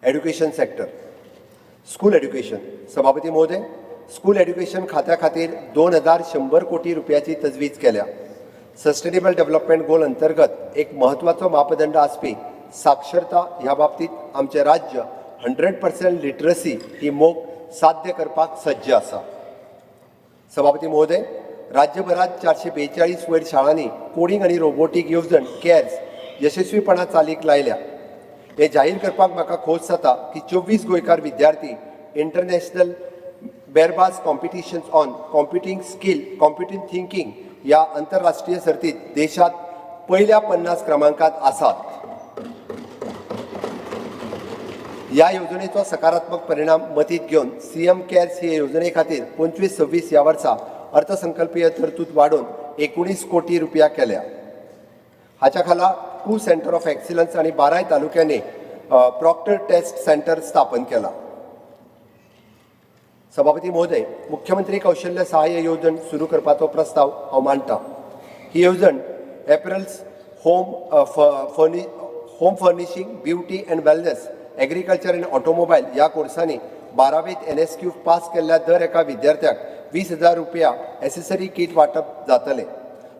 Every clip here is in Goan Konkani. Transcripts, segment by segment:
Education sector, school education. सभापती महोदय, स्कूल एड्युकेशन खात्या खातीर 2100 कोटी रुपयाची तजवीज केल्या. सस्टेनेबल डेव्हलपमेंट गोल अंतर्गत एक म्हत्वाचो मापदंड आसपी साक्षरता ह्या बाबतीत आमचें राज्य 100% लिटरसी ही मोख साध्य करपाक सज्ज आसा. सभापती महोदय, राज्यभरात 442 वयर शाळांनी कोडींग आनी रोबोटीक येवजण कॅर्स यशस्वीपणान चालीक लायल्या. हें जाहीर करपाक म्हाका खोस जाता की 24 गोंयकार विद्यार्थी International Barabas Competitions on Computing Skill, Computing Thinking ह्या आंतरराष्ट्रीय सर्तीत देशात पयल्या 50 क्रमांकात आसात. ह्या येवजणेचो सकारात्मक परिणाम मतींत घेवन सीएम कॅर्स हे येवजणे खातीर 25-26 ह्या वर्सा अर्थसंकल्पीय तरतूद वाडोवन 19 कोटी रुपया केल्या. हाच्या खाला टू सेंटर ऑफ एक्सिलन्स आनी बाराय तालुक्यांनी प्रॉक्टर टेस्ट सेंटर स्थापन केला. सभापती महोदय, मुख्यमंत्री कौशल्य सहाय्य येवजण सुरू करपाचो प्रस्ताव हांव मांडटा. ही येवजण apparels, home furnishing, beauty and wellness, agriculture and automobile ह्या कोर्सांनी बारावेत एनएसक्यू पास केल्ल्या दर एका विद्यार्थ्याक 20,000 रुपया एसेसरी किट वांटप जातलें.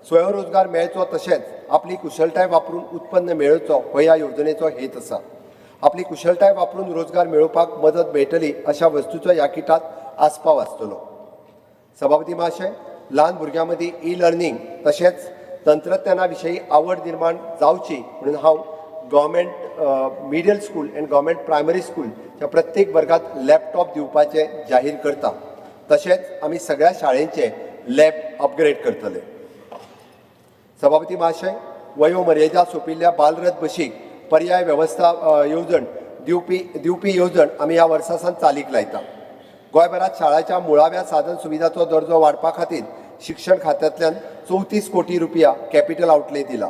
स्वयंरोजगार मेळचो तशेंच आपली कुशळटाय वापरून उत्पन्न मेळोवचो हो ह्या येवजणेचो हेत आसा. आपली कुशळटाय वापरून रोजगार मेळोवपाक मदत मेळटली अशा वस्तूचो ह्या किटात आस्पाव आसतलो. सभापती महाशय, ल्हान भुरग्यां मदीं ई लर्नींग तशेंच तंत्रज्ञाना विशयी आवड निर्माण जावची म्हणून हांव government middle school and government primary स्कूलच्या प्रत्येक वर्गात लॅपटॉप दिवपाचें जाहीर करता. तशेंच आमी सगळ्या शाळेंचे लॅब अपग्रेड करतले. सभापती महाशय, वयोमर्यादा सोंपिल्ल्या बालरथ बशीक पर्याय वेवस्था येवजण दिवपी येवजण आमी ह्या वर्सा सावन चालीक लायता. गोंयभरात शाळांच्या मुळाव्या साधन सुविधाचो दर्जो वाडपा खातीर शिक्षण खात्यांतल्यान 34 कोटी रुपया कॅपिटल आउटले दिला.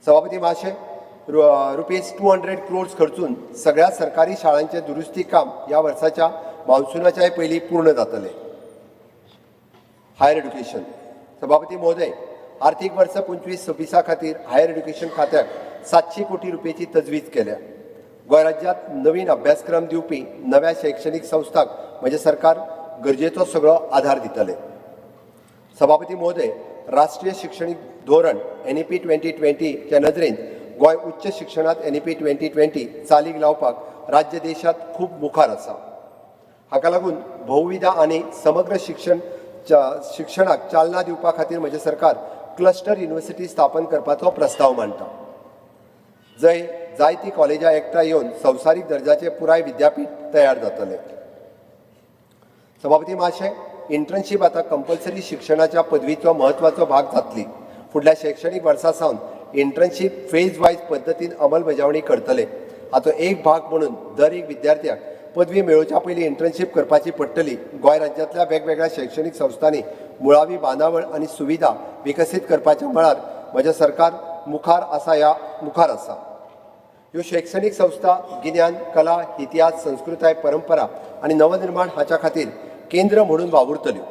सभापती महाशय, ₹200 क्रोर्स खर्चून सगळ्या सरकारी शाळांचें दुरुस्ती काम ह्या वर्साच्या मान्सुनाच्याय पयलीं पूर्ण जातलें. Higher education. सभापती महोदय, आर्थीक वर्स 25-26 खातीर हायर एड्युकेशन खात्याक 700 कोटी रुपयेची तजवीज केल्या. गोंय राज्यांत नवीन अभ्यासक्रम दिवपी नव्या शैक्षणीक संस्थांक म्हजें सरकार गरजेचो सगळो आधार दितले. सभापती महोदय, राष्ट्रीय शिक्षणीक धोरण एनईपी 2020च्या नदरेन गोंय उच्च शिक्षणात एनईपी 2020 चालीक लावपाक राज्य देशात खूब मुखार आसा. हाका लागून बहुविधा आनी समग्र शिक्षणाक चालना दिवपा खातीर म्हजें सरकार क्लस्टर युनिव्हर्सिटी स्थापन करपाचो प्रस्ताव मांडटा, जंय जायतीं कॉलेजां एकठांय येवन संवसारीक दर्जाचें पुराय विद्यापीठ तयार जातलें. सभापती महाशय, इंटर्नशीप आतां कंपल्सरी शिक्षणाच्या पदवीचो म्हत्वाचो भाग जातली. फुडल्या शैक्षणीक वर्सा सावन इंटर्नशीप फेज वायज पद्दतीन अंमलबजावणी करतले. हाचो एक भाग म्हणून दर एक विद्यार्थ्याक पदवी मेळोवच्या पयलीं इंटर्नशीप करपाची पडटली. गोंय राज्यांतल्या वेगवेगळ्या शैक्षणीक संस्थांनी मुळावी बांदावळ आनी सुविधा विकसीत करपाच्या मळार म्हजें सरकार मुखार आसा, ह्या मुखार आसा. ह्यो शैक्षणीक संस्था गिन्यान, कला, इतिहास, संस्कृताय, परंपरा आनी नवनिर्माण हाच्या खातीर केंद्र म्हणून वावुरतल्यो.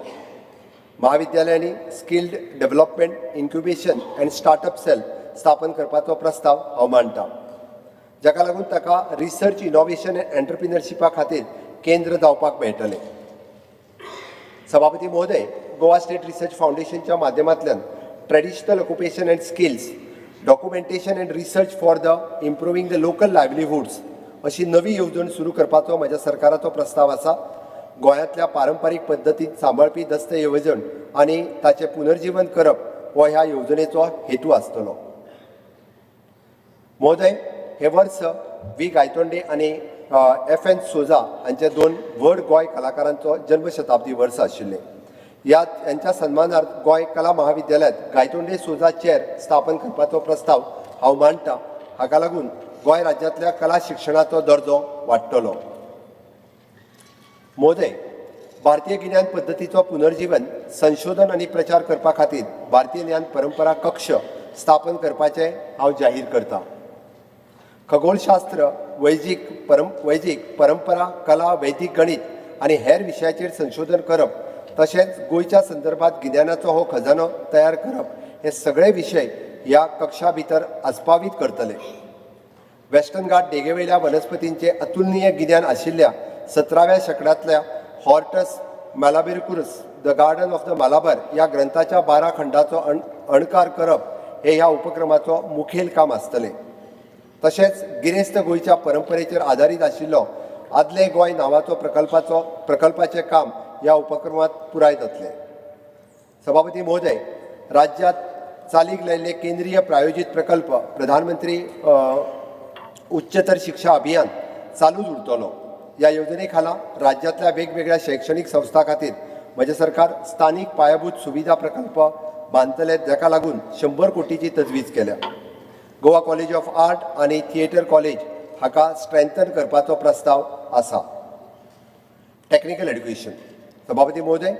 महाविद्यालयांनी skilled development, incubation and startup cell स्थापन करपाचो प्रस्ताव हांव मांडटा, जाका लागून ताका रिसर्च, इनोवेशन अँड एंटरप्रिनरशिपा खातीर केंद्र जावपाक मेळटलें. सभापती महोदय, गोवा स्टेट रिसर्च फावंडेशनच्या माध्यमांतल्यान Traditional Occupation and Skills Documentation and Research for the Improving the Local Livelihoods अशी नवी येवजण सुरू करपाचो म्हज्या सरकाराचो प्रस्ताव आसा. गोंयांतल्या पारंपारीक पद्दतीन सांबाळपी दस्तऐवजण आनी ताचें पुनर्जीवन करप हो ह्या येवजणेचो हेतू आसतलो. महोदय, हे वर्स व्ही गायतोंडे आनी एफ एन सोजा हांचे दोन व्हड गोंय कलाकारांचो जन्मशताब्दी वर्स आशिल्लें. ह्या यांच्या सन्मानार्थ गोंय कला महाविद्यालयांत गायतोंडे सोजा चेअर स्थापन करपाचो प्रस्ताव हांव मांडटा. हाका लागून गोंय राज्यांतल्या कला शिक्षणाचो दर्जो वाडटलो. महोदय, भारतीय गिन्यान पद्दतीचो पुनर्जीवन, संशोधन आनी प्रचार करपा खातीर भारतीय ज्ञान परंपरा कक्ष स्थापन करपाचें हांव जाहीर करता. खगोलशास्त्र, वैजीक परंपरा, कला, वैदीक गणित आनी हेर विशयाचेर संशोधन करप तशेंच गोंयच्या संदर्भात गिन्यानाचो हो खजानो तयार करप हे सगळे विशय ह्या कक्षा भितर आस्पावीत करतले. वेस्टर्न घाट देगेवयल्या वनस्पतींचे अतुलनीय गिन्यान आशिल्ल्या 17व्या शेंकड्यांतल्या Hortus Malabaricus, the garden of the Malabar ह्या ग्रंथाच्या 12 खंडाचो अणकार करप हे ह्या उपक्रमाचो मुखेल काम आसतलें. तशेंच गिरेस्त गोंयच्या परंपरेचेर आदारीत आशिल्लो आदले गोंय नांवाचो प्रकल्पाचें काम ह्या उपक्रमांत पुराय जातलें. सभापती महोदय, राज्यांत चालीक लायिल्ले केंद्रीय प्रायोजीत प्रकल्प प्रधानमंत्री उच्चतर शिक्षा अभियान चालूच उरतलो. ह्या येवजणे खाला राज्यांतल्या वेगवेगळ्या शैक्षणीक संस्थां खातीर म्हजें सरकार स्थानीक पायाभूत सुविधा प्रकल्प बांदतले, जाका लागून 100 कोटीची तजवीज केल्या. गोवा कॉलेज ऑफ आर्ट आनी थिएटर कॉलेज हाका स्ट्रेंथन करपाचो प्रस्ताव आसा. Technical education. सभापती महोदय,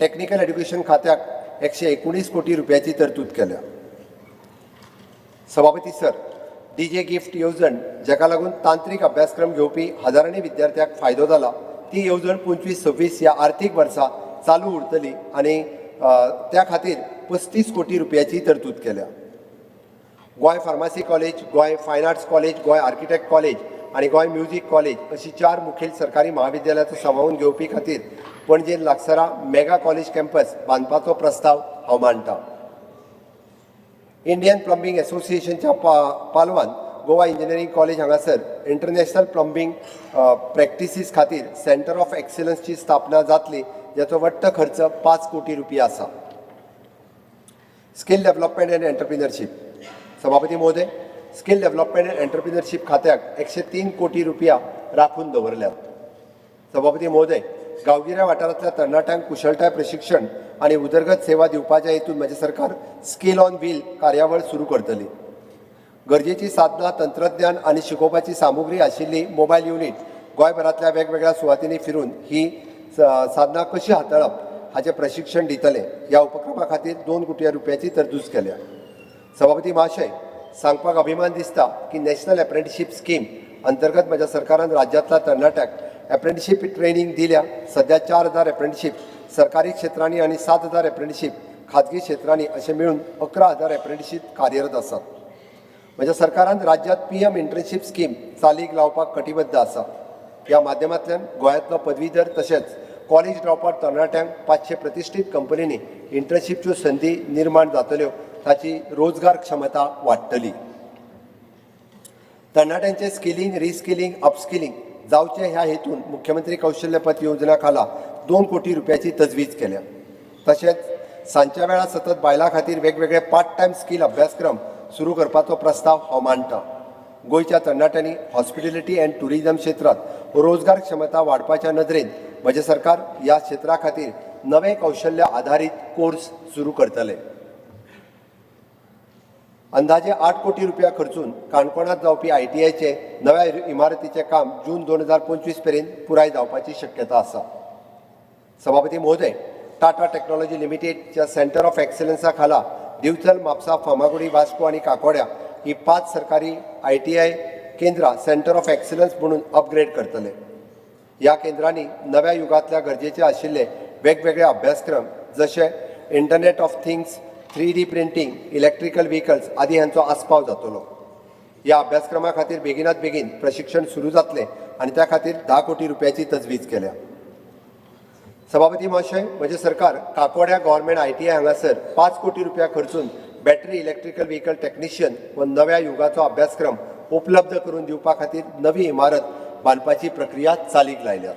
टेक्निकल एड्युकेशन खात्याक 119 कोटी रुपयाची तरतूद केल्या. सभापती सर, डीजे गिफ्ट येवजण, जाका लागून तांत्रीक अभ्यासक्रम घेवपी हजारांनी विद्यार्थ्यांक फायदो जाला, ती येवजण 25-26 ह्या आर्थीक वर्सा चालू उरतली आनी त्या खातीर 35 कोटी रुपयाची तरतूद केल्या. Goem pharmacy college, Goem fine arts college, Goem architect college आनी गोंय म्युजीक कॉलेज अशी चार मुखेल सरकारी महाविद्यालयाचो सामावून घेवपी खातीर पणजे लागसरा मेगा कॉलेज कॅम्पस बांदपाचो प्रस्ताव हांव मांडटा. इंडियन प्लंबींग एसोसिएशनच्या पालवान गोवा इंजिनियरींग कॉलेज हांगासर इंटरनॅशनल प्लंबींग प्रॅक्टिसीस खातीर सेंटर ऑफ एक्सिलन्सची स्थापना जातली, जाचो वट्ट खर्च 5 कोटी रुपया आसा. Skill development and entrepreneurship. सभापती महोदय, स्कील डेव्हलपमेंट अँड एंटरप्रिनरशीप खात्याक 103 कोटी रुपया राखून दवरल्यात. सभापती महोदय, गांवगिऱ्या वाठारांतल्या तरणाट्यांक कुशळटाय प्रशिक्षण आनी उदरगत सेवा दिवपाच्या हेतून म्हजें सरकार स्कील ऑन व्हील कार्यावळ सुरू करतली. गरजेची साधनां, तंत्रज्ञान आनी शिकोवपाची सामुग्री आशिल्ली मोबायल युनीट गोंयभरांतल्या वेगवेगळ्या सुवातींनी फिरून ही साधनां कशी हाताळप हाचें प्रशिक्षण दितले. ह्या उपक्रमा खातीर 2 कोटी रुपयाची तरतूद केल्या. सभापती महाशय, सांगपाक अभिमान दिसता की नॅशनल एप्रेंटिशीप स्कीम अंतर्गत म्हज्या सरकारान राज्यांतल्या तरणाट्यांक एप्रेंटिशीप ट्रेनींग दिल्या. सध्या 4000 एप्रेंटिशीप सरकारी क्षेत्रांनी आनी 7000 एप्रेंटिशीप खाजगी क्षेत्रांनी अशें मेळून 11,000 एप्रेंटिशीप कार्यरत आसात. म्हज्या सरकारान राज्यांत पीएम इंटर्नशीप स्कीम चालीक लावपाक कटिबद्ध आसा. ह्या माध्यमांतल्यान गोंयांतलो पदवीधर तशेंच कॉलेज ड्रॉपआउट तरणाट्यांक 500 प्रतिश्ठीत कंपनींनी इंटर्नशीपच्यो संदी निर्माण जातल्यो, ताची रोजगार क्षमता वाडटली. तरणाट्यांचे स्किलिंग, रिस्किलिंग, अपस्किलिंग जावचें ह्या हेतून मुख्यमंत्री कौशल्य पथ योजना खाला 2 कोटी रुपयाची तजवीज केल्या. तशेंच सांजच्या वेळार सतत बायलां खातीर वेगवेगळे पार्ट टायम स्कील अभ्यासक्रम सुरू करपाचो प्रस्ताव हांव मांडटा. गोंयच्या तरणाट्यांनी हॉस्पिटॅलिटी अँड टुरिझम क्षेत्रांत रोजगार क्षमता वाडपाच्या नदरेन म्हजें सरकार ह्या क्षेत्रा खातीर नवे कौशल्य आधारीत कोर्स सुरू करतले. अंदाजे 8 कोटी रुपया खर्चून काणकोणांत जावपी आयटीआयचे नव्या इमारतीचें काम जून 2025 मेरेन पुराय जावपाची शक्यता आसा. सभापती महोदय, टाटा टेक्नॉलॉजी लिमिटेडच्या सेंटर ऑफ एक्सलन्सा खाला दिवचल, म्हापसा, फार्मागुडी, वास्को आनी काकोड्या ही पांच सरकारी आयटीआय केंद्रां सेंटर ऑफ एक्सलन्स म्हणून अपग्रेड करतले. ह्या केंद्रांनी नव्या युगांतल्या गरजेचे आशिल्ले वेगवेगळे अभ्यासक्रम जशे Internet of Things, 3D printing, electrical vehicles आदी हांचो आस्पाव जातलो. ह्या अभ्यासक्रमा खातीर बेगिनात बेगीन प्रशिक्षण सुरू जातलें आनी त्या खातीर 10 कोटी रुपयाची तजवीज केल्या. सभापती महाशय, म्हजें सरकार काकोड्या गव्हर्मेंट आयटीआय हांगासर 5 कोटी रुपया खर्चून बॅटरी इलेक्ट्रिकल व्हेकल टेक्निशियन व नव्या युगाचो अभ्यासक्रम उपलब्ध करून दिवपा खातीर नवी इमारत बांदपाची प्रक्रिया चालीक लायल्या.